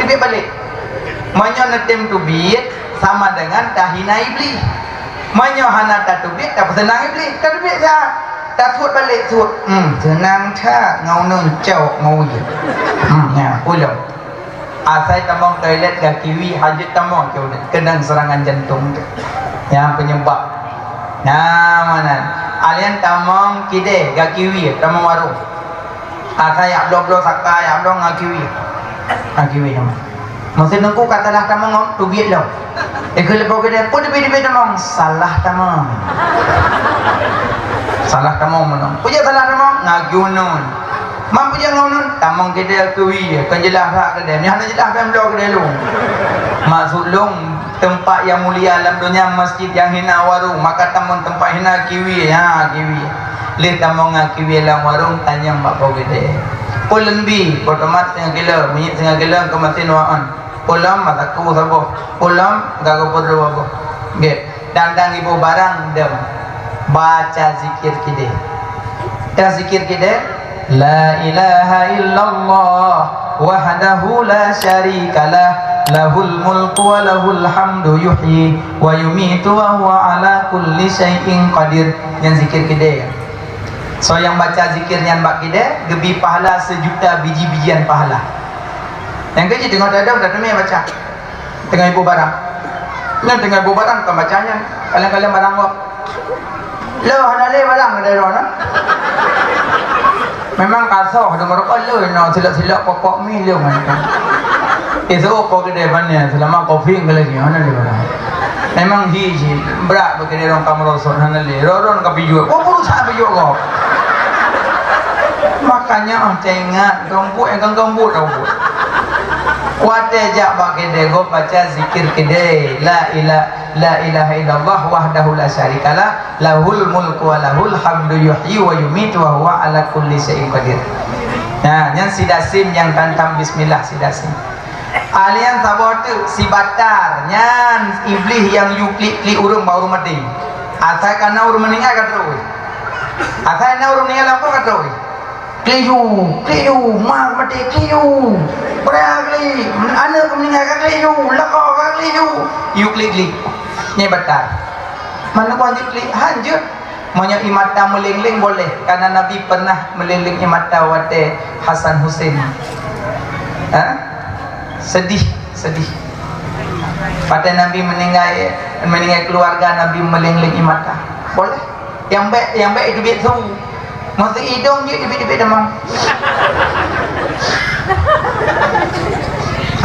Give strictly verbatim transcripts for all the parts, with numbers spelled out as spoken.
Teubiet balek. Meunyoe neutem teubiet, sama dengan tahina Iblih. Meunyoe hana tateubiet, tapeuseunang Iblih. Tateubiet siat. Tasuet balek, suet. Hmm, seunang that ngon uneun cok ngon wie. Hmm, nyan, ulôn. Asai tamong toilet gaki wie, hanjeuet tamong toilet. Keunong seurangan jantong teuh. Nyan penyebab. Nah, meunan. Alien tamong kidée gaki wie, tamong warong. Asai jak bloe-bloe saka, jak bloe gaki wie. Gaki wie nyan. Meuseue nungku ka salah tamong, teubiet lom. Ikeu leupah geude, peue teubiet-teubiet tamong? Salah tamong. Salah tamong meunan. Peue jeuet salah tamong? Gaki uneun. Man peue jeuet ngon uneun? Tamong kidée keu wie, kon jeulaih that keudeh. Nyoe hana jeulaih, bèk bloe keudeh lôn. Maksud lôn, teumpat nyang mulia lam donya, masjid nyang hina warong, maka tamong teumpat hina gaki wie, ha, gaki wie. Lheueh tamong gaki wie lam warong, tanyong bak po geude. Peue lôn bi? Po tomat singoh kilo, minyeuk singoh kilo, keumasin waon. Peue lom, mata ku saboh. Peue lom, gaga peureulée boh. Gét. Dan, dan iboh barang dem. Baca zikir kidée. Dan zikir kidée, "La ilaha illallah wahdahu la syarikalah, lahul mulku wa lahul hamdu, yuhyi wa yumitu wa huwa ala kulli syai'in qadir." Nyan zikir kidée. Soe nyang baca zikir nyan bak kidée, geubri pahala seujuta biji-bijian pahala. Nyang keujeuet teungoh tadong, tateumé baca. Teungoh iboh barang. Nyan teungoh iboh barang, kon baca nyan. Kaleng-kaleng barang gob. Lo hana lé barang dari droe na. Memang kasoh deungon rukon lo, no silap-silap pokok mi lo kan. Esok po geude ban nyan, selama covid ke lagi, hana lé barang. Memang hi ji, brat bagi dia orang kamu rosot, hana lé. Ron-ron ka pijuet. Oh, berusaha pijuet kau. Makanya, oh, teuingat, geumbuk, eh, geumbuk, geumbuk. Watée jak bak keudè, gob baca zikir keudè, la ila-, la ilaha illallah wahdahu la syarikalah, lahul mulku wa lahul hamdu, yuhyi wa yumitu wa huwa ala kulli syai'in qadir. Nah, nyan si Dasim nyang tantam bismillah si Dasim. Alien saboh teuk si Batar, nyan iblih nyang yue klik-klik ureuëng bak ureuëng maté. Asai ka na ureuëng meuninggai ka trok. Asai na ureuëng meuninggai lakoe ka trok. Klik yue, klik yue, ma maté klik yue. Bra klik, aneuk meuninggai ka klik yue, lakoe ka klik yue. Yue klik-klik. Nyan Batar. Mana kau hanjeuet klik? Hanjeuet. Meunyoe ie mata meuléng-léng boleh, karena Nabi pernah meuléng-léng ie mata watée Hasan Husein. Ha? Sedih, sedih. Watée Nabi meuninggai, meuninggai keuluwarga, Nabi meuléng-léng ie mata. Boleh. Nyang bék, nyang bék iteubiet su. Masa idong jeuet teubiet-teubiet teuma.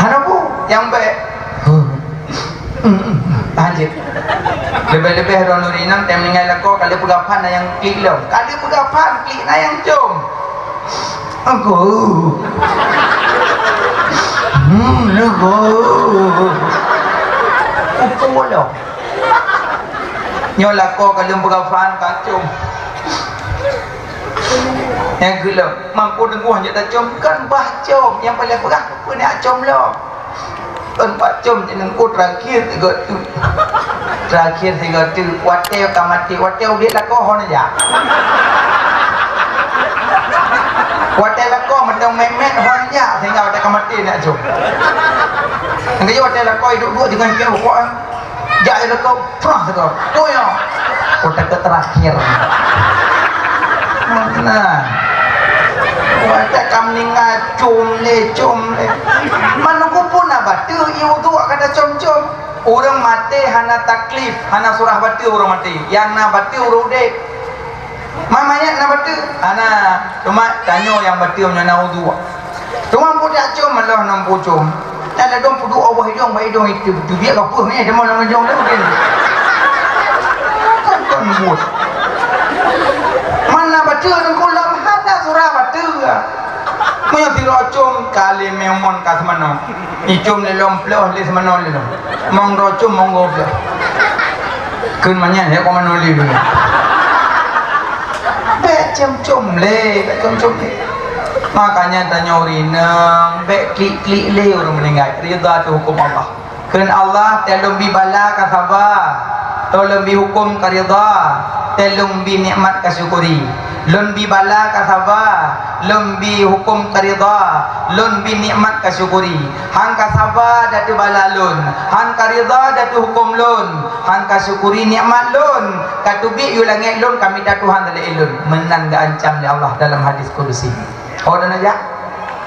Hana bu, nyang bék. Lanjut. Leubeh-leubeh droeneuh inong teumeuninggai lakoe, ka lheueh peugah phan na nyang klik lom. Ka lheueh peugah phan, klik na nyang com. Aku. Hmm, aku. Upu lom. Nyoe lakoe ka lheueh peugah phan, ka com. Nyang geulom, mampu teungoh nyang tacom, kan bah com. Nyang paléng peugah, peue nak com lom? Kon bak com, teungku terakhir tiga tu. Terakhir tiga tu, watée ka maté, watée udeb lakoe hon jak. Watée lakoe meudong mét-mét hon jak, sehingga watée ka maté nak com. Nyang keujeuet watée lakoe duek-duek dengan keu rukok, jak lakoe, prah lakoe. Oh ya. Watée ka terakhir. Nah. Watée ka meuninggai com lé, com lé. Meunan keuh pun na bateue ie uduk ka tacom-com. Ureuëng maté hana taklif, hana surah bateue ureuëng maté. Nyang na bateue ureuëng udeb. Ma manyét na bateue? Hana. Cuma tanyoe nyang bateue meunyoe na uduk. Cuma budak com Allah nam pucom. Nyang ladom peuduek ubah idong, bak idong itu. Teubiet ka peue nyan, cuma lam idong tu mungkin. Kan, kan buet. Mana baca dalam kolam, hana surah baca. Meunyoe sidroe com, kali memon ka seumanoe. Icom lé lom ploh lé seumanoe lé lom. Mong droe com, mong gob lé. Kheun manyang ya, kok manoe lé lom. Bék com-com lé, bék com-com lé. Makanya tanyoe ureuëng inong, bék klik-klik lé ureuëng meuninggai. Ridha tu huköm Allah. Kheun Allah, teuh lôn bi bala ka saba, teuh lôn bi huköm ka ridha, teuh lôn bi nikmat ka syukuri. Lôn bi bala ka saba, lôn bi huköm ka ridha, lôn bi nikmat ka syukuri. Han ka saba datu bala lôn, han ka ridha datu huköm lôn, han ka syukuri nikmat lôn, ka teubiet yue langét lôn, ka mita Tuhan lé lôn. Meunan geuancam lé Allah dalam hadis kudusi. Oh, dan aja.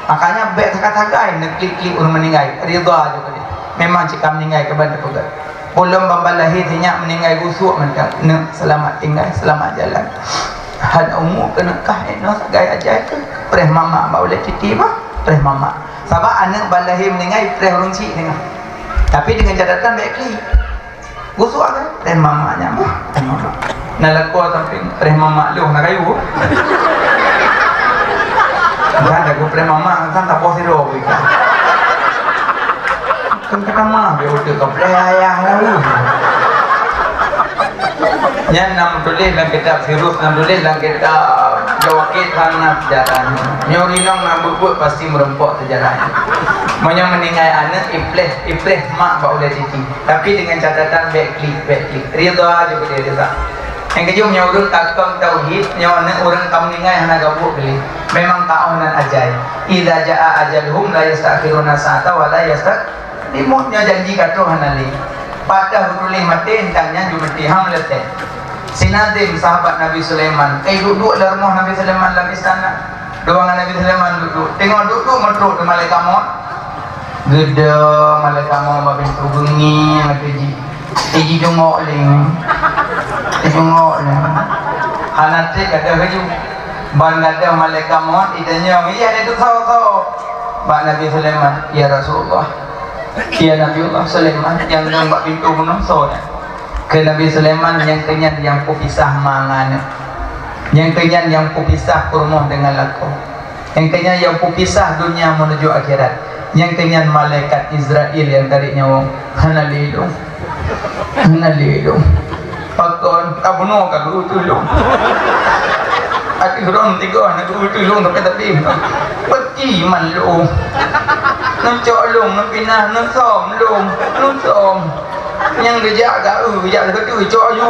Makanya bèk sagai-sagai neuklik-klik ureuëng meuninggai. Ridha juga dia. Memang cit ka meuninggai keuban teupeugah. Ulôn ban lahé sinyak meuninggai gusuk mantong. Neuk, seulamat tinggai, seulamat jalan. Hana umu keuneuk kah inoe sagai ajai keu. Preh mamak bak ulèe titi bah, preh mamak. Sabab aneuk ban lahé meuninggai preh ureuëng chik tengah. Tapi dengan catatan bèk klik. Gusuk kan? Preh mamak nyan bah, preh mamak. Na lakoe sampéng preh mamak lôn na kayu. Kan aku preh mamak kan tak bos siro bui kan. Kan kata mah dia udah ke preh ayah lalu. Nyan na meutuléh lam kitab Sirus, na meutuléh lam kitab Jawakit hana sejarah. Nyoe rinong na buet-buet pasti meureumpok sejarah. Meunyoe meuninggai aneuk ipleh, ipleh mak bak ulèe titi. Tapi dengan catatan bèk klik, bèk klik. Ridha aja beu ridha. Nyang keujeuet nyoe ureuëng takong tauhid, nyoe aneuk ureuëng ka meuninggai hana gabuek keu lé. Memang ka oh nan ajai. Idza jaa ajaluhum la yastakhiruna sa'ata wa la yastaqdimun. Nyoe janji ka troh hana lé. Patah tuléh maté, entang nyan jumeuti hang leuteh. Sinazim sahabat Nabi Sulaiman, kai duek-duek lam rumoh Nabi Sulaiman lam istana. Dua ngon Nabi Sulaiman duek-duek. Teungoh duek-duek meutrok teuh malaikat maut. Geudong malaikat maut bak pintoe beungieng ateueh jih. Iji jungok lé. Iji jungok lé. Hana trép gadoh laju. Ban gadoh malaikat maut itanyong, "Iya, nyan teusoe-soe?" Bak Nabi Sulaiman, "Ya Rasulullah, ya Nabiullah Sulaiman, nyang dong bak pintoe bunoe soe nyan?" Kheun Nabi Sulaiman, "Nyang keu nyan nyang kupisah ma ngon aneuk. Nyang keu nyan nyang kupisah peurumoh deungon lakoe. Nyang keu nyan nyang kupisah donya meunuju akhirat. Nyang keu nyan malaikat Izrail nyang tarek nyawöng. Hana lé lôn. Hana lé lôn." Pakon, ka bunoe ka geuutus lôn. Ateueh rhom tiga na geuutus lôn sampai teubiet. Peuki man lôn. Neucok lôn, neupinah, neusöm lôn, neusöm. Nyang geujak ka eu, geujak sigoe teuk cok aju.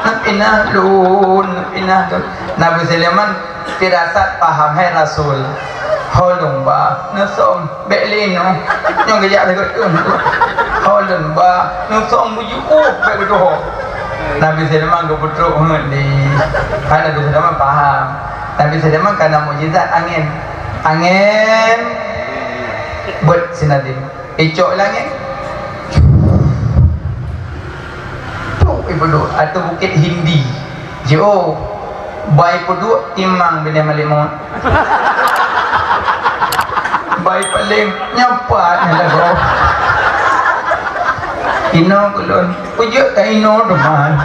Neupinah lôn, neupinah lôn. Nabi Sulaiman firasat paham, "Hai Rasul, ho lôn ba, neusöm, bèk lé inoe." Nyang geujak sigoe teuk. "Ho lôn ba, neusöm beujiôh, bèk geutuho." Nabi Sulaiman geupeutrok heuet di. Kan Nabi Sulaiman paham. Nabi Sulaiman kana mukjizat angén. Angén beuet sinadin. Icok langét. Tuh, ibu tu, atau Bukit Hindi. Jo, bai peuduek timang binéh malék mot. Bai paleng nyapat nyan lagoe. Inoe kulon, peujeuet ka inoe teuma.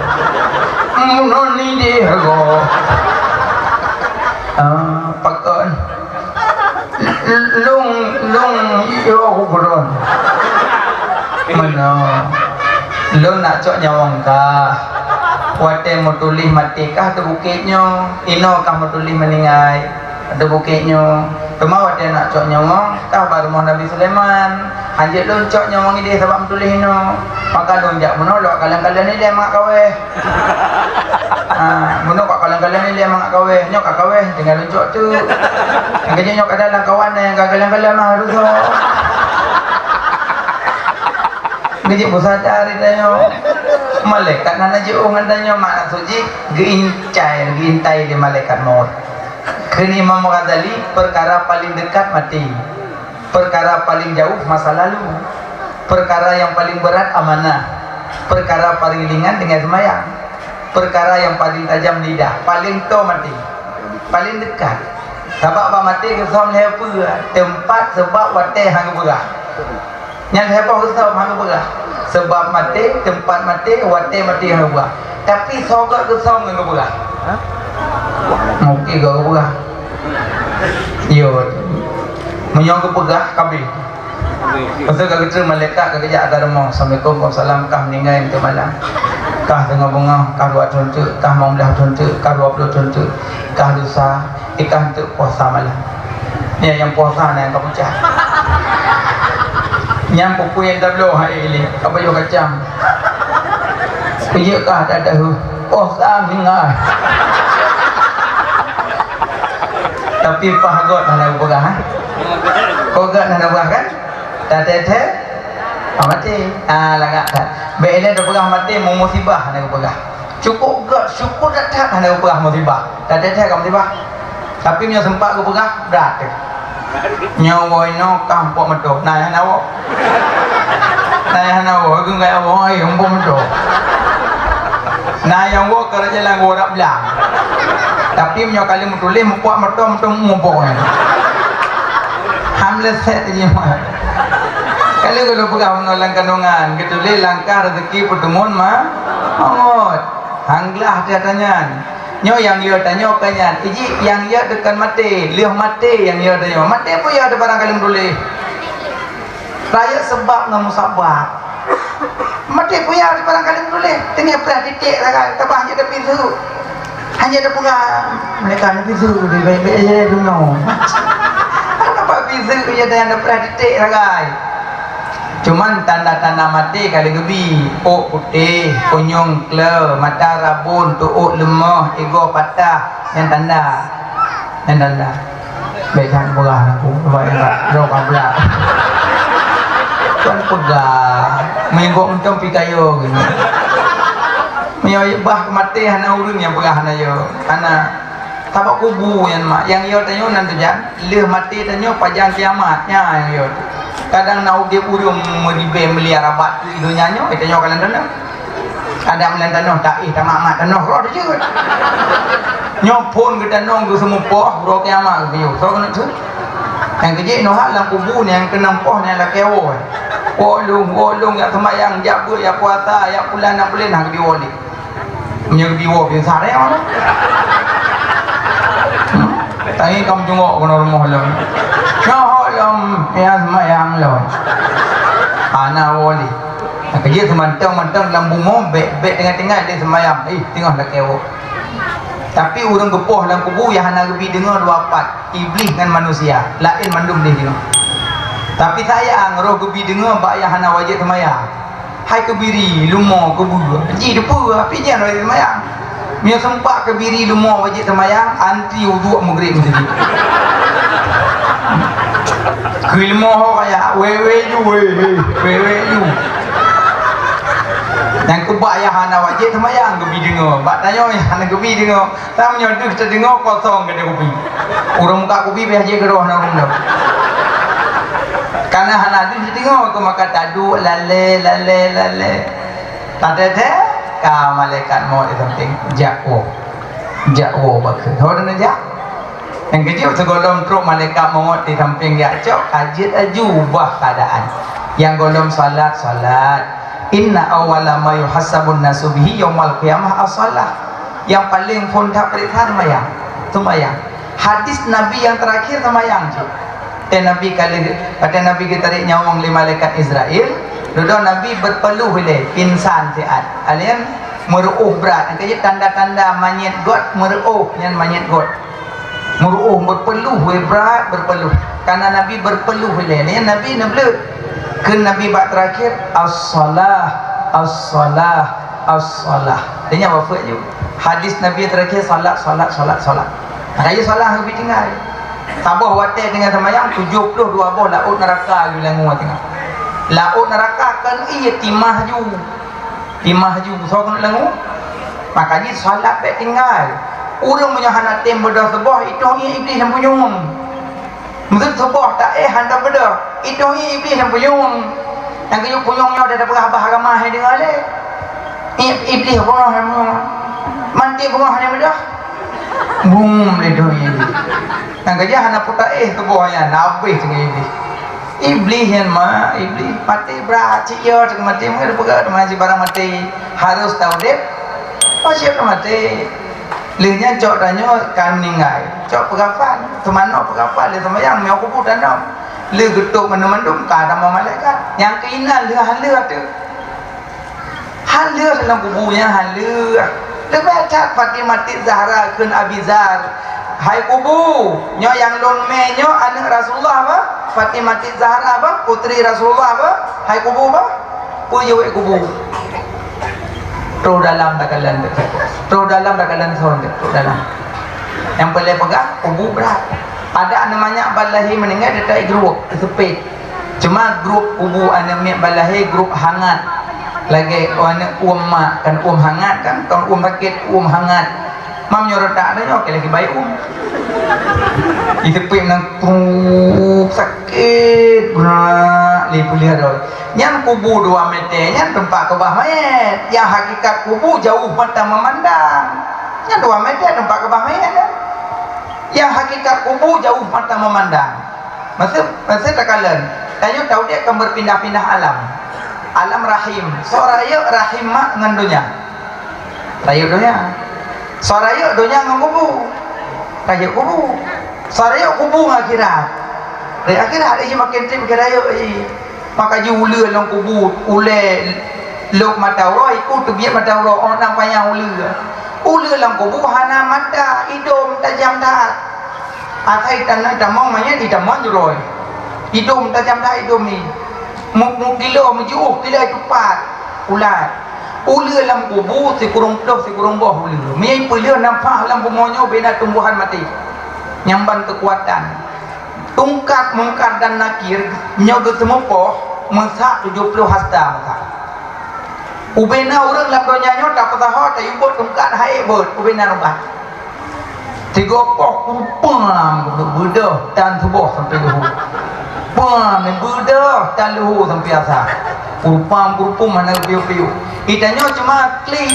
Munoe ni deh lagoe. Ah, pakon. Lôn, lôn, yo, gubron. Meunoe. Lôn nak cok nyawöng kah. Watèe meutuléh maté kah ateueh bukét nyoe. Inoe kah meutuléh meuninggai ateueh bukét nyoe. Teuma watèe nak cok nyawöng kah bak rumoh Nabi Sulaiman. Hanjeuet lôn cok nyawöng idéh sabab meutuléh inoe. Maka lôn jak meunoe lôn kalon-kalon idéh mangat kaweh. Ah, meunoe ka kalon-kalon ilèe mangat kaweh, nyoe ka kaweh, tinggai lôn cok teuk. Nyang keujeuet nyoe ka dalam kawan nyang ka kalon-kalon mah harôh. Geujeuet peusadar tanyoe. Malaikat na jiôh ngon tanyoe, maksud jih geuintai, geuintai lé malaikat maut. Kheun Imam Ghazali, peukara paleng dekat maté. Peukara paleng jauh masa lalu. Peukara nyang paleng beurat amanah. Peukara paleng ringan tinggai seumayang. Peukara nyang paleng tajam lidah, paleng toe maté. Paleng dekat. Sabab bak maté geusöm lhèe peue, teumpat, sabab, watèe han geupeugah. Nyan lhèe boh geusöm han geupeugah. Sabab maté, teumpat maté, watèe maté han geupeugah. Tapi soe göt geusöm ngon geupeugah? Mungken göt geupeugah. Yo. Meunyoe geupeugah, ka abéh. Lepas tu ka geutreun malaikat ka geujak ateueh rumoh. "Assalamualaikum, waalaikumsalam, kah meuninggai nteuk malam. Kah teungoh beungoh, kah dua thôn teuk, kah limong blaih thôn teuk, kah dua ploh thôn teuk, kah desya, eh, kah nteuk puasa malam." Nyan nyang puasa nyan ka pucat. Nyang peue-peue nyang tabloe hai ilèe, ka pajoh kacang. Peujeuet kah dak dahulu. Puasa meuninggai. Tapi paih göt hana geupeugah, eh? Paih göt hana geupeugah kan? Tathèe-thèe, ah, maté. Ah, lagak that. Bèk ilèe tapeugah maté, meumusibah hana geupeugah. Cukôp göt, syukur that-that hana geupeugah musibah. Tathèe-thèe ka musibah. Tapi meunyoe seumpat geupeugah, brat teuh. Nyoe woe inoe kah muphom meuto. Na nyang na woe. Na nyang na woe, geunggay woe, ai, muphom meuto. Na nyang woe ka rot jalan woe rab blang. Tapi meunyoe ka lheueh meutuléh, muphom meuto, meuto muphom nyan. Ham leusèt jih mat. Ka lheueh geupeugah bunoe lam kandungan, geutuléh langkah rezeki peuteumon ma-, mawöt. Han glah that nyan. Nyoe nyang yö tanyoe ka nyan. Iji nyang yö teuh kon maté, lheueh maté nyang yö tanyoe. Maté peue yö teuh barangkali meutuléh. Rayeuk seubab ngon musabab. Maté peue yö teuh barangkali meutuléh. Teungoh preh titék sagai, tabah jeuet teupinsu. Hana teupeugah, meunyoe ka neupinsu, bèk-bèk jih dunoe. Hana bak pinsu, jih dan neupreh titék sagai. Cuman tanda-tanda maté ka lheueh geubi, ôk putéh, punyueng kleu, mata rabun, tuôk leumoh, igoe patah, nyan tanda. Nyan tanda. Bèk that peugah aku, bèk that droe ka blak. Kon peugah, meuigoe mantong pih ka yö geuh nyan. Meunyoe bah maté hana ureueng nyang peugah hana yö. Hana. Sabab kubu nyan mak, nyang yö tanyoe nan tujan, lheueh maté tanyoe pajan kiamat, nyan nyang yö. Kadang na udép ureueng meuribèe miliar abad di donya nyoe, tanyoe ka lam tanoh. Kadang lam tanoh taéh tamat-mat tanoh, roh teuh jeuet. Nyoe phon geutanong geuseumupoh, roh kiamat geuyue, soe keuneuk seuôt? Nyang keujeuet neuhat lam kubu nyang keunong poh nyang lakèe woe. Woe lôn, woe lôn, jak seumayang, jak beuet, jak puasa, jak pulan, jak pulan, hana geuyue woe lé. Meunyoe geubi woe pinsar, ya, mana? Hmm? Tangieng ka meujungok keunoe rumoh lom. Nyoe lom, ya, seumayang lom. Hana woe lé. Keujeuet seumantong-mantong lam bumoe, bèk, bèk tinggai-tinggai lé seumayang. Ih, teungoh lakèe woe. Tapi ureueng geupoh lam kubu nyang hana geubi deungoe dua pat, Iblih ngon manusia, laén mandum lé deungoe. Tapi sayang, roh geubi deungoe bak nyang hana wajéb seumayang. Hai keubiri, leumo, keubeue. Jih teupeue, tapi nyan wajéb seumayang. Meunyoe seumpat keubiri, leumo, wajéb seumayang, antri uduk Maghrib meuseujid. Keu leumo ho kaya, wewe ju, wewe, wewe ju. Nyang keubah nyang hana wajéb seumayang geubi deungoe. Bak tanyoe nyang hana geubi deungoe. Tam nyoe deuh teudeungoe kosong keu kupi. Ureueng muka kupi pih jeuet keudroe na ureueng deuh. Kana hana deuh teudeungoe keu maka taduek lalè, lalè, lalè. Tathèe-thèe ka malaikat mawöt di sampéng jak woe. Jak woe bak kheun. Ho deungon jak? Nyang keujeuet sigohlom trok malaikat mawöt di sampéng jak cok, ka jeuet laju ubah keuadaan. Nyang gohlom salat, salat. Inna awwala ma yuhasabun nasu bihi yaumal qiyamah as-shalah. Nyang paleng phon that peuriksa seumayang. Seumayang. Hadis Nabi nyang teurakhir seumayang cit. Watèe Nabi ka lheueh, watèe Nabi geutarek nyawöng lé malaikat Israel, dudoe Nabi beupeuluh ilèe, pingsan siat. Alèh nyan meureuôh brat. Nyang keujeuet tanda-tanda manyét göt meureuôh, nyan manyét göt. Meureuôh, beupeuluh, wéh brat, beupeuluh. Kana Nabi beupeuluh ilèe. Nyan Nabi neubleuet. Kheun Nabi bak teurakhir, "As-shalah, as-shalah, as-shalah." Nyan wafeuet ju. Hadis Nabi teurakhir, "Salat, salat, salat, salat." Makajih salat geubi tinggai. Saboh watèe teungoh seumayang, tujoh ploh dua boh laôt neuraka geubi langue teungoh. Laôt neuraka kon ié timah ju. Timah ju, soe keuneuk langue? Makajih salat bèk tinggai. Ureueng meunyoe hana tem beudôh suboh, itong ié Iblih lam punyueng. Meuseu suboh taéh hana beudôh, itong ié Iblih lam punyueng. Nyang geuyue punyueng nyoe tapeugah bah agama hai deungoe lé. Ié Iblih beungoh lam punyueng. Manti beungoh hana beudôh. Bum, itong ié Iblih. Nyang keujeuet hana peutaéh suboh nyan, habéh teungoh Iblih. Iblih nyan mak, Iblih maté brat, cit yo teuma maté, meunan peugah teuma cit barang maté harus taudép, wajéb maté. Lheueh nyan cok tanyoe ka meuninggai, cok peukafan, teumanoe peukafan lheueh seumayang, meunyoe kubu tanom. Lheueh geutôp mandum-mandum ka tamong malaikat. Nyang keuinan lheueh han lheueh ateueh. Han lheueh lam kubu nyan, han lheueh. Leubeh that Fatimah Zahra kheun Abi Zar, "Hai kubu, nyoe nyang lôn mè nyoe aneuk Rasulullah bah? Fatimah Zahra bah, putri Rasulullah bah? Hai kubu bah?" Peue jaweueb kubu? Troh dalam takalon, troh dalam takalon son, troh dalam. Nyang peureulèe peugah, kubu brat. Ada aneuk manyak ban lahé meuninggai, teutai grup seupet. Cuma grup kubu aneuk miet ban lahé grup hangat. Lagèe aneuk uem mak, kan uem hangat kan, kan uem sakét, uem hangat. Mam nyoe reutak dah nyoe, keu lagi baik uem. Di seupet nang truk sakét, brak, lé peuleuh dah. Nyan kubu dua meter, nyan teumpat keubah manyét. Nyang hakikat kubu jauh mata memandang. Nyan dua meter teumpat keubah manyét dah. Nyang hakikat kubu jauh mata memandang. Maksud, maksud takalon, tanyoe taudép kan berpindah-pindah alam. Alam rahim, soe rayeuk rahim mak ngon donya. Rayeuk donya. Soe rayeuk donya ngon kubu. Rayeuk kubu. Soe rayeuk kubu ngon akhirat. Dari akhirat, ih, makin trép keu rayeuk, ih. Maka ji uleue lam kubu, ulèe lôk mata uroe, iku teubiet mata uroe, oh, na panyang uleue. Uleue lam kubu hana mata, idôm tajam that. Asai tanyoe tamong manyét, itamong jurôi. Idôm tajam that idôm nyan. Mu-, mukilo, meujiôh, kilo tupat, ulat. Uleue lam kubu sikureueng ploh, sikureueng boh uleue. Meunyo peuleueh nafah lam bumoe nyoe, bina tumbuhan maté. Nyang ban keukuatan. Tungkat Mungkar dan Nakir nyoe geuseumeupoh meusak tujoh ploh hasta meusak. Ubena ureueng lam donya nyoe tapeusaho tayue bot tungkat hai bot ubena rubat. Tiga poh kurupang beudôh tan suboh sampai luhô. Pang beudôh tan luhô sampai asa. Kurupang-kurupung hana piôh-piôh. Geutanyoe cuma klik,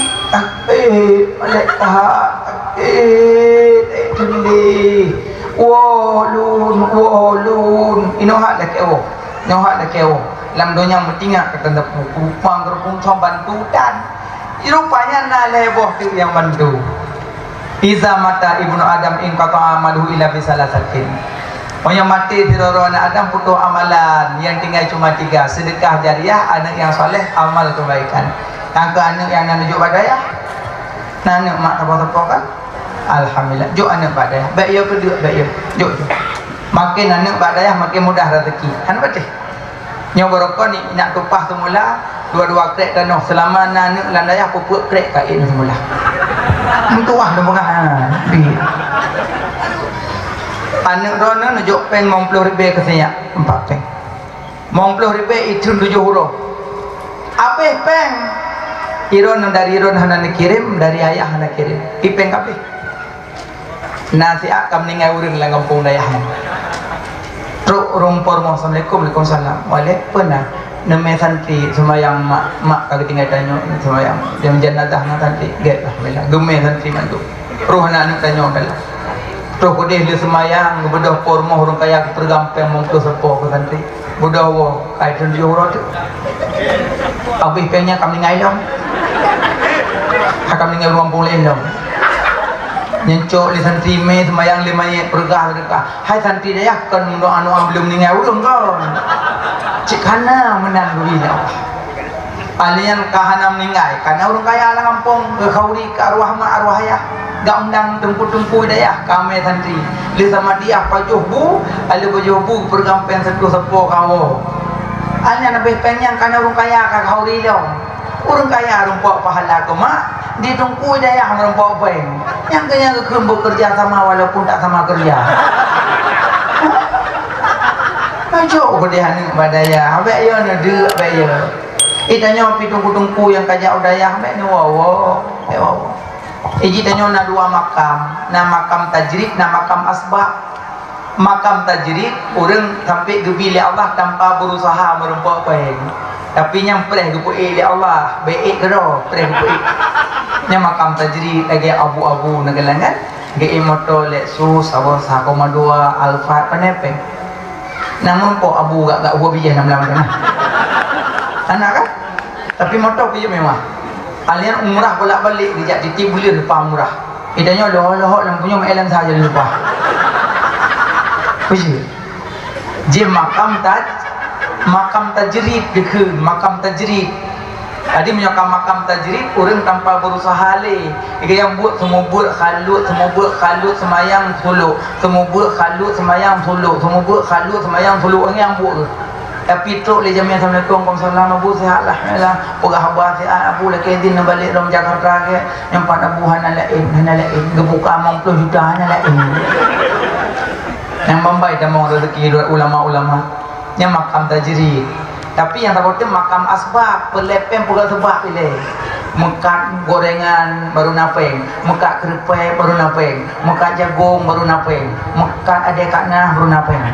eh, malaikat, eh, eh, Woe lôn, woe lôn. Inoe hat lakée woe. Inoe hat lakée woe. Lam donya meutingak ka teunteupeu, kurupang geureupueng cong bantu tan. Rupanya na lhée boh teuk nyang bantu. Iza mata ibnu Adam inqata'a amaluhu illa bi salasatin. Meunyoe maté sidroe-droe aneuëk Adam putôh amalan, nyang tinggai cuma tiga, sedekah jariah, aneuëk nyang saleh, amal keubaikan. Nyang keu aneuëk nyang na neujok bak dayah. Na aneuëk mak sapo-sapo kan? Alhamdulillah. Jok aneuëk bak dayah. Bék yo keudeuk, bék yo. Jok, jok. Makin aneuëk bak dayah, makin mudah rezeki. Hana patéh. Nyoe barokon ni nak tupah semula, dua-dua krek tanoh. Selama na aneuëk lam dayah, peuet krek kain semula. Meutuah dong peugah, ha, bi. Aneuëk droeneuh neujok péng limong ploh ribée keu sinyak, empat péng. Limong ploh ribée itheun tujoh uroe. Abéh péng. Iron dari iron hana neukirém, dari ayah hana kirém. Pi péng kabéh. Na siat ka meuninggai ureuëng lam gampông dayah nyan. Trok ureuëng po rumoh, "Assalamualaikum." "Waalaikumsalam." "Walek peue na?" "Neumè santri seumayang mak, mak ka geutinggai tanyoe seumayang. Dem janazah na santri." "Gét lah, alhamdulillah." Geumè santri mandum. Roh aneuëk tanyoe dalam. Troh keudeh lheueh seumayang, geubeudôh po rumoh ureuëng kaya geupeureugang péng limong ploh sapo keu santri. Beudôh woe, kai thon tujoh uroe teuk. Abéh péng nyan ka meuninggai lom. Ka meuninggai ureuëng gampông laén lom. Nyan cok lé santri mè seumayang lé manyét peureugang deukah. Hai santri dayah kon meudoá-doá belom meuninggai ureuëng kon. Cit kana meunan gurina Allah. Alèh nyan ka hana meuninggai, kana ureuëng kaya lam gampông, geukhauri keu arwah mak arwah ayah. Gak undang teungku-teungku dayah, ka mè santri. Lé sama diah pajoh bu, alèh pajoh bu geupeureugang péng siploh sapo kawoe. Alèh nyan abéh péng nyan kana ureuëng kaya ka khauri lom. Ureuëng kaya rumpok pahala keu mak, di teungku dayah meurumpok péng. Nyang keu nyan geukheun beukeureuja sama walaupun tak sama keureuja. Pajok keudeh aneuëk bak dayah, abék yo neudeuk, abék yo. Ih, tanyoe pi teungku-teungku nyang ka jak u dayah, bék neuwoe-woe, bék woe-woe. Ih, jitanyoe na dua makam, na makam tajrid, na makam asbab. Makam tajrid, ureuëng sampai geubi lé Allah tanpa berusaha meurumpok péng. Tapi nyang preh geupeuék lé Allah, bék ék keudroe, preh geupeuék. Nyan makam tajrid lagée abu-abu neukalon kan? Geuék moto Lexus, saboh sa koma dua, Alphard, pane péng. Namun po abu gak-gak uwa bijéh nam lam. Anak kan? Tapi moto pih mewah. Alian umrah bolak-balik geujak tieb buleuen lupa umrah. Ih, tanyoe lohok-lohok lam punyueng meu'en saja lupa. Peue? Jih makam taj-, makam tajrid dikheun, makam tajrid. Jadi meunyoe ka makam tajrid, ureuëng tanpa berusaha lé. Nyang buet seumeubeuet khalut, seumeubeuet khalut seumayang suluk, seumeubeuet khalut seumayang suluk, seumeubeuet khalut seumayang suluk, nyang buet. Tapi trok lé jamé, "Assalamualaikum." "Waalaikumsalam, Abu, sihat lah." Peugah haba sihat, Abu lakée idin neubalek lom Jakarta gét. Nyang pat Abu hana laén, hana laén. Geubuka limong ploh juta hana laén. Nyang bambai tamong rezeki ulama-ulama. Nyang makam tajrid. Tapi nyang saboh teuh makam asbab, peulée péng peugah seubab ilée. Meukat gorengan baru na péng, meukat keureupeuk baru na péng, meukat jagong baru na péng, meukat adée kat na baru na péng.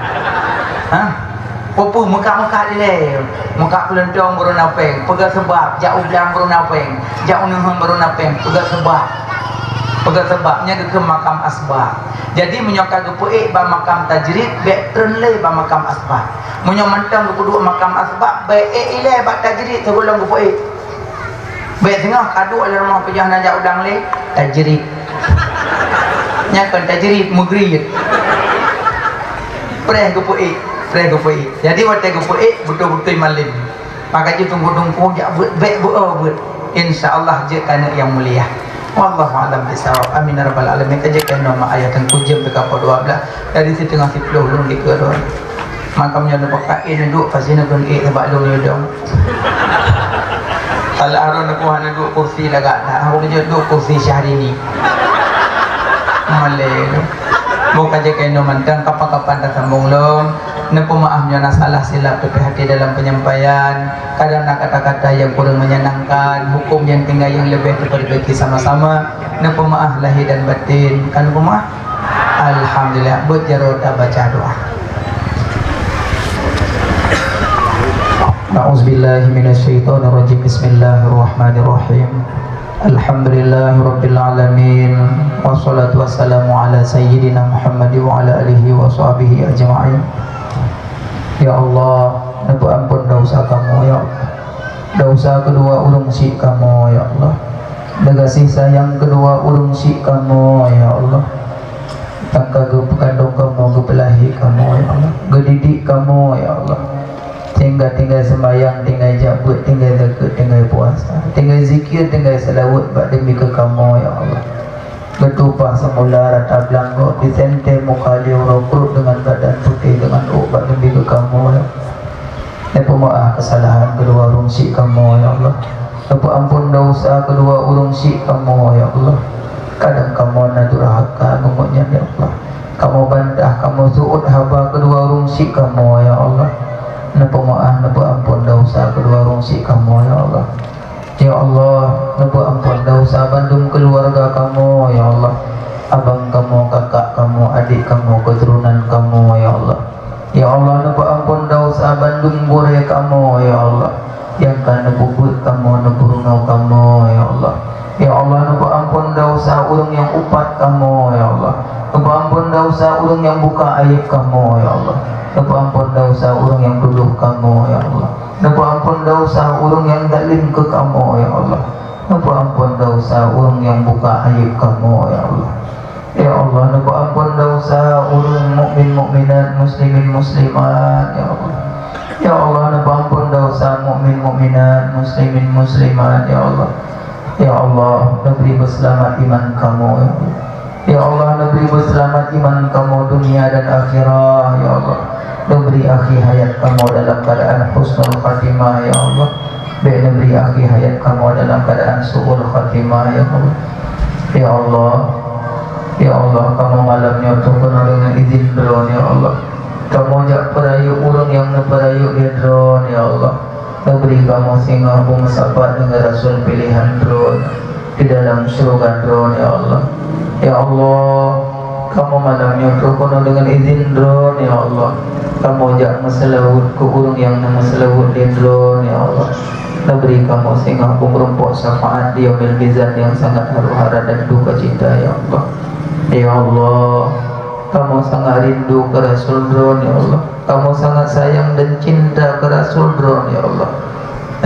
Ha? Peue-peue meukat-meukat ilée, meukat peulontong baru na péng, peugah seubab, jak u blang baru na péng, jak u neuheun baru na péng, peugah seubab. Peugah seubab, nyan geukheun makam asbab. Jadi meunyoe ka geupeuék bak makam tajrid, bék treun lé bak makam asbab. Meunyoe mantong geupeuduek makam asbab, bék ék ilée bak tajrid sigohlom geupeuék. Bék singoh ka duek lam rumoh peujah na jak u blang lé, tajrid. Nyan kon tajrid, meugrit. Preh geupeuék, preh geupeuék. Jadi watée geupeuék, beutôi-beutôi malem. Maka jih teungku-teungku jak beuet, bék beuet, beuet. Insya Allah jeuet keu aneuk nyang mulia. Wallahu a'lam bishawab. Amin ya rabbal alamin. Ka jeuet keu nyoe mak ayah teungku jeuem teuka poh dua belas. Dari siteungoh siplôh lôn dikeue droe. Makam nyoe neupeugah ék neuduek pasi neukheun ék sabab lôn yue dong. Kalau arôn aku hana duek kursi lagak that, aku jeuet duek kursi Syahrini. Malée tu. Boh ka jeuet keu nyoe mantong, kapan-kapan tasambong lom. Neupeumaáh meunyoe na salah silap teupih até dalam penyampaian, kadang na kata-kata nyang kurang menyenangkan, huköm nyang tinggai nyang leubeh teupeureubeui sama-sama, neupeumaáh lahé dan batén. Ka neupeumaáh? Alhamdulillah, beuet jaroe tabaca doa. A'udzubillahi minasyaitonirrajim. Bismillahirrahmanirrahim. Alhamdulillahirabbil alamin. Wassalatu wassalamu ala sayyidina Muhammad wa ala alihi wa sahbihi ajma'in. Ya Allah, neupeuampon desya kamoe, ya Allah. Desya keudua ureuëng syik kamoe, ya Allah. Neugaséh sayang keudua ureuëng syik kamoe, ya Allah. Nyang ka geupeukandong kamoe, geupeulahé kamoe, ya Allah. Geudidik kamoe, ya Allah. Tinggai-tinggai seumayang, tinggai jak beuet, tinggai zakeuet, tinggai puasa, tinggai zikir, tinggai seulaweuet bak demi keu kamoe, ya Allah. Geutumpah seumula rata blang gob, disentée muka lé uroe pruet deungon badan putéh deungon ôk bak demi keu kamoe, ya Allah. Neupeumaáh keusalahan keudua ureuëng syik kamoe, ya Allah. Neupeuampon desya keudua ureuëng syik kamoe, ya Allah. Kadang kamoe na durhaka ngon gobnyan, ya Allah. Kamoe bantah, kamoe seuôt haba keudua ureuëng syik kamoe, ya Allah. Neupeumaáh, neupeuampon desya keudua ureuëng syik kamoe, ya Allah. Ya Allah, neupeuampon desya bandum keuluwarga kamoe, ya Allah. Abang kamoe, kakak kamoe, adék kamoe, keuturonan kamoe, ya Allah. Ya Allah, neupeuampon desya bandum gurée kamoe, ya Allah. Nyang ka neupeubuet kamoe, neupeurunoe kamoe, ya Allah. Ya Allah, neupeuampon desya ureuëng nyang upat kamoe, ya Allah. Neupeuampon desya ureuëng nyang buka aéb kamoe, ya Allah. Neupeuampon desya ureuëng nyang tudoh kamoe, ya Allah. Neupeuampon desya ureuëng nyang zalim keu kamoe, ya Allah. Neupeuampon desya ureuëng nyang buka aéb kamoe, ya Allah. Ya Allah, neupeuampon desya ureuëng mukmin mukminat, muslimin muslimat, ya Allah. Ya Allah, neupeuampon desya mukmin mukminat, muslimin muslimat, ya Allah. Ya Allah, neubri beuseulamat iman kamoe, ya Allah. Ya Allah, neubri beuseulamat iman kamoe dunia dan akhirat, ya Allah. Neubri akhé hayat kamoe dalam keuadaan husnul khatimah, ya Allah. Bék neubri akhé hayat kamoe dalam keuadaan su'ul khatimah, ya Allah. Ya Allah, ya Allah, kamoe malam nyoe troh keunoe deungon idhin Droeneuh, ya Allah. Kamoe jak peurayeuk ureuëng nyang neupeurayeuk lé Droeneuh, ya Allah. Neubri kamoe singoh beumeusapat deungon rasul piléhan Droeneuh di dalam syeuruga Droeneuh, ya Allah. Ya Allah, kamoe malam nyoe troh keunoe deungon idhin Droeneuh, ya Allah. Kamoe jak meuseulaweuet keu ureuëng nyang neumeuseulaweuet lé Droeneuh, ya Allah. Neubri kamoe singoh beumeurumpok syafaat di Yaumil Mizan nyang sangat haru hara dan duka cita, ya Allah. Ya Allah, kamoe sangat rindu keu rasul Droeneuh, ya Allah. Kamoe sangat sayang dan cinta keu rasul Droeneuh, ya Allah.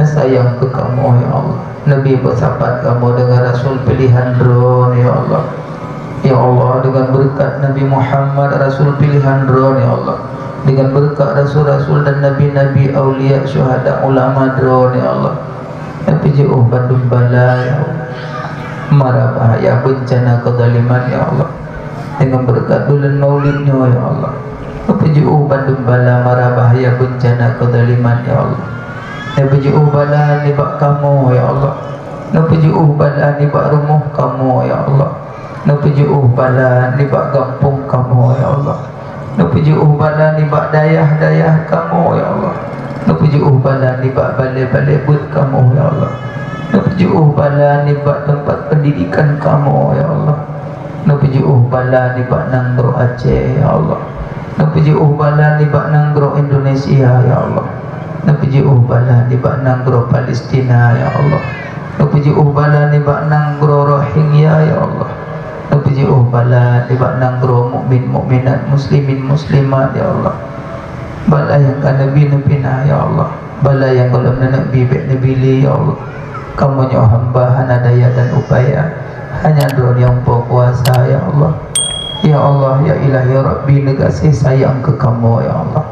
Dan sayang keu kamoe, ya Allah. Neubri beusapat kamoe deungon rasul piléhan Droeneuh, ya Allah. Ya Allah, deungon beureukat Nabi Muhammad, rasul piléhan Droeneuh, ya Allah. Deungon beureukat rasul-rasul dan nabi-nabi, aulia, syuhada, ulama Droeneuh, ya Allah. Neupeujiôh bandum bala, ya Allah. Mara bahaya beuncana keuzaliman, ya Allah. Deungon beureukat buleuen Maulid nyoe, ya Allah. Neupeujiôh bandum bala, mara bahaya beuncana keuzaliman, ya Allah. Neupeujiôh bala nibak kamoe, ya Allah. Neupeujiôh bala nibak rumoh kamoe, ya Allah. Neupeujiôh bala nibak gampông kamoe, ya Allah. Neupeujeuôh bala nibak dayah-dayah kamoe, ya Allah. Neupeujeuôh bala nibak balée-balée beuet kamoe, ya Allah. Neupeujeuôh bala nibak teumpat peundidikan kamoe, ya Allah. Neupeujeuôh bala nibak nanggroe Aceh, ya Allah. Neupeujeuôh bala nibak nanggroe Indonesia, ya Allah. Neupeujeuôh bala nibak nanggroe Palestina, ya Allah. Neupeujeuôh bala nibak nanggroe Rohingya, ya Allah. Neupeujeuôh bala nibak nanggroe mukmin, mukminat, muslimin, muslimat, ya Allah. Bala nyang ka neubi neupinah, ya Allah. Bala nyang gohlom neuneuk bi bék neubi lé, ya Allah. Kamoe nyoe hamba hana daya dan upaya, hanya Droe nyang po kuasa, ya Allah. Ya Allah, ya Ilahi Rabbi, neugaséh sayang keu kamoe, ya Allah.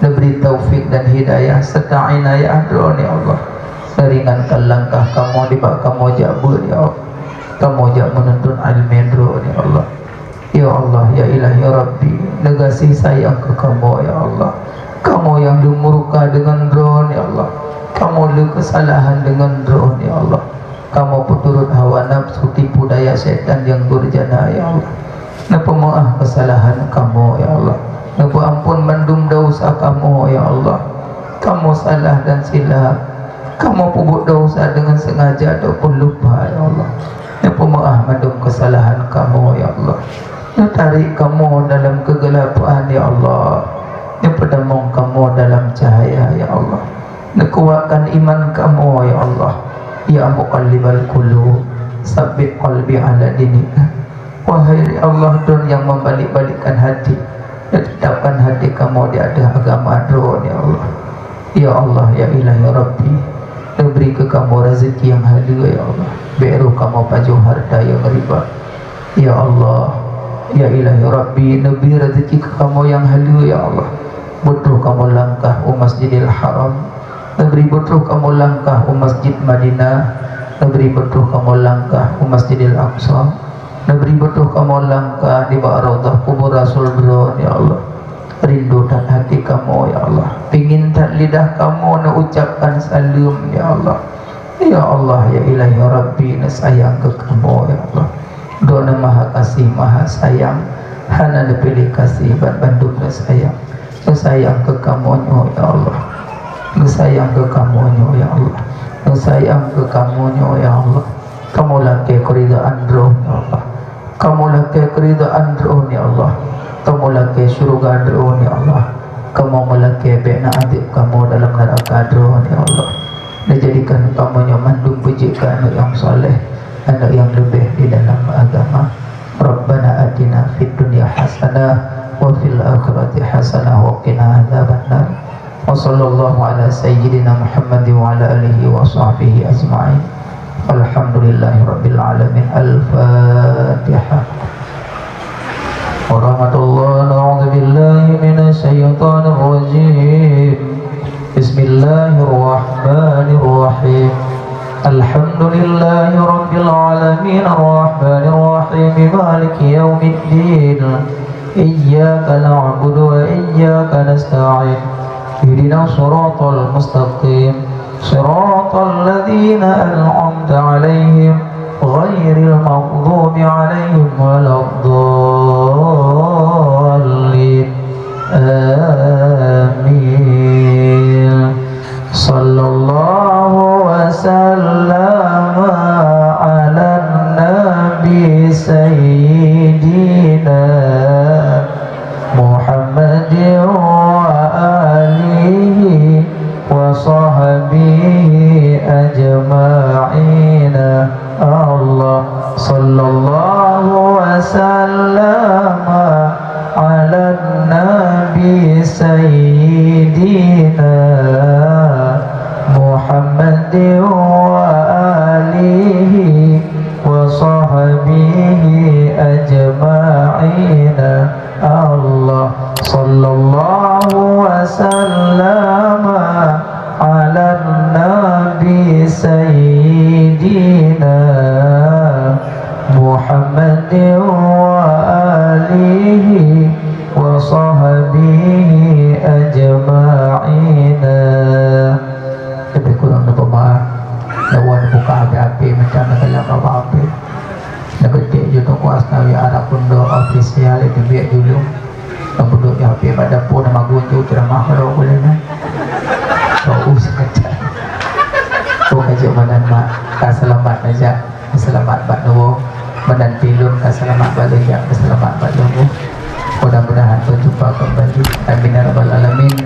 Neubri taufik dan hidayah serta inayah Droe, ya Allah. Neuringankan langkah kamoe nibak kamoe jak beuet, ya Allah. Kamoe jak meununtut iéleumé Droe, ya Allah. Ya Allah, ya Ilahi Rabbi, neugaséh sayang keu kamoe, ya Allah. Kamoe nyang lheueh murka deungon Droe, ya Allah. Kamoe lheueh keusalahan deungon Droe, ya Allah. Kamoe peuturot hawa nafsu, tipu daya syaitan nyang durjana, ya Allah. Neupeumeu'ah keusalahan kamoe, ya Allah. Neupeuamphon mandum desya kamoe, ya Allah. Kamoe salah dan silap. Kamoe peubuet desya deungon seungaja ataupun lupa, ya Allah. Neupeumeu'ah mandum keusalahan kamoe, ya Allah. Neutarek kamoe dalam keugelapan, ya Allah. Neupeutamong kamoe dalam cahya, ya Allah. Neukuatkan iman kamoe, ya Allah. Ya Muqallibal Qulub, tsabbit qalbi 'ala dinik. Wahai Allah, Droe nyang membalek-balikkan hati, dan tetapkan hati kamoe di ateueh agama Droe, ya Allah. Ya Allah, ya Ilahi Rabbi, neubri keu kamoe rezeki nyang haleue, ya Allah. Bék roh kamoe pajoh hareuta nyang riba. Ya Allah, ya Ilahi Rabbi, neubri rezeki keu kamoe nyang haleue, ya Allah. Beutroh kamoe langkah u Masjidil Haram. Neubri beutroh kamoe langkah u Masjid Madinah. Neubri beutroh kamoe langkah u Masjidil Aqsa. Neubri beutroh kamoe langkah nibak Raudhah kubur Rasul Droe, ya Allah. Rindu that hati kamoe, ya Allah. Pingin that lidah kamoe neuucapkan saleuem, ya Allah. Ya Allah, ya Ilahi Rabbi, neusayang keu kamoe, ya Allah. Droeneuh Maha Kasih, Maha Sayang, hana neupiléh kasih ban bandum neusayang. Neusayang keu kamoe nyoe, ya Allah. Neusayang keu kamoe nyoe, ya Allah. Neusayang keu kamoe nyoe, ya Allah. Kamoe lakée keuridaan Droeneuh, ya Allah. Kamoe lakée keuridaan Droeneuh, ya Allah. Kamoe lakée syeuruga Droeneuh, ya Allah. Kamoe meulakée bék na adéb kamoe dalam neuraka Droeneuh, ya Allah. Neujadikan kamoe nyoe mandum beujeuet keu aneuëk nyang saleh, aneuëk nyang leubeh di dalam agama. Rabbana atina fid dunya hasanah wa fil akhirati hasanah wa qina adzabannar. Wa sallallahu ala sayyidina Muhammad wa ala alihi wa sahbihi ajma'in. Walhamdulillahi rabbil alamin. Al-Fatihah. Warahmatullah. A'udzubillahi minasy syaithanir rajim. Bismillahirrahmanirrahim. Alhamdulillahi rabbil alamin. Arrahmanirrahim. Maliki yaumiddin. Iyyaka na'budu wa iyyaka nasta'in. Ihdinas siratal mustaqim. Siratal ladzina an'amta 'alaihim ghairil maghdubi 'alaihim waladdallin. Amin. Sallallahu wa sallama 'alan nabi sayyidina Muhammadin wa alihi wa sahbihi ajma'ina. Allah. Sallallahu wa sallama 'alan nabi sayyidina Muhammadin wa alihi wa sahbihi ajma'ina. Allah. Sallallahu wa sallama 'alan nabi sayyidina Muhammadin wa alihi wa sahbihi ajma'ina. Leubeh kurang neupeumaaf. Lawan buka api-api macam dalam apa-apa. Neugeudek ju toko Asnawi Arab Peundo ofisial itu biak julung. Kemudian Pada pun nama guntu ceramah baru boleh kan? Tahu saja. Pokoknya mana mak, ka selamat aja. Selamat bak nuwo. Menanti lôn ka selamat bak lôn, jak selamat bak lôn. Mudah-mudahan berjumpa kembali. Amin ya rabbal alamin.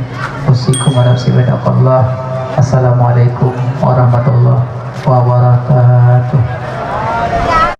Usikum wa nafsi bitaqwallah. Assalamualaikum warahmatullahi wabarakatuh.